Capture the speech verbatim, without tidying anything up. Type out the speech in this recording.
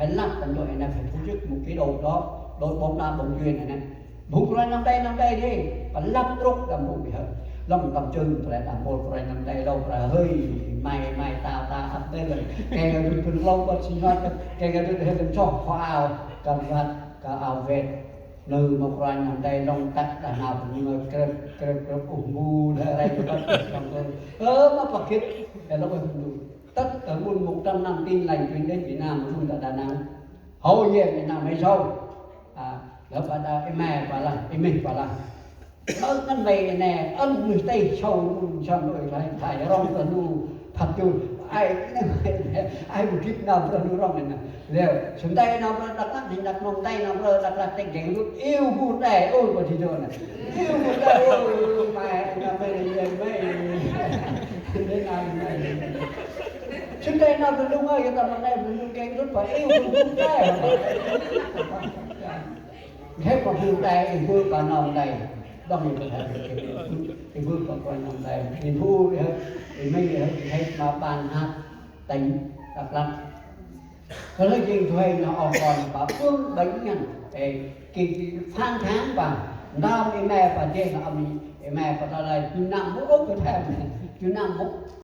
Phải lăp tâm lŭ i năp phải tổ chức một cái đội đó, đội bóng đá bóng chuyền i năp. Phung kôranh năm đay năm đay dê, phải lăp trôk đah phung bơh hơ. Lŏng tâm chưng phải đah mâu kôranh năm đay lŏng phải hơi, mai mai ta ta ăp tê lơi. Kay gay dŭt bơh lŏng bơh si ngot, kay gay dŭt hơi tâm chŏ kho ao, kơt văt kơ ao vêt. Nư mâu kôranh năm đay lŏng tăk đah nau bơh nơm krêp krêp krêp uh mbu đah rai bơh tăk tâm lŭ. Ơ ma pơk gĭt, kay lŏng bơh nơm. Tât tơ mông một trăm năm Tin Lành truyền đến Việt Nam, run ta Đà Nẵng. Hô ye Việt Nam may sâu. À, lơ pa đa ê me pa lah, ê mih pa lah. Ơ, ngăn may nè, ăn mih tê sâu mông sâm đôi lai thai rong tơ nu, phật tu. Ai, ai mâu gĭt nau brơ nu rong nè. Leo, sân tay nau brơ Đắk Lắk, Đắk Nông tay nau brơ Đắk Lắk, tê geng lŭt, iu bu đe, ôi, pa di dô nè. Iu bu đe, ôi, may, nau may, may, may. Sân tay nau brơ nu ngơi, ta mâu đe, brơ nu geng lŭt, pa iu bu đe. Ghép pa bu đe, iu bu pa nau đe. Đong iu bu đe. Ê, bơh kơ kon năm đài, ê, bu, ê, ê, mĭn, ê, ê, ma ban hăt, tỉnh, Đắk Lắk. Kơ lĕ jêng thuê nơh oh kon, ba bơh bênh ngăn, ê, kĭ, kĭ, phang tháng ba, ndam ê me ba jêng, âm ê me ba ta lai, du năm mŭk ôh, du năm mŭk, du năm mŭk.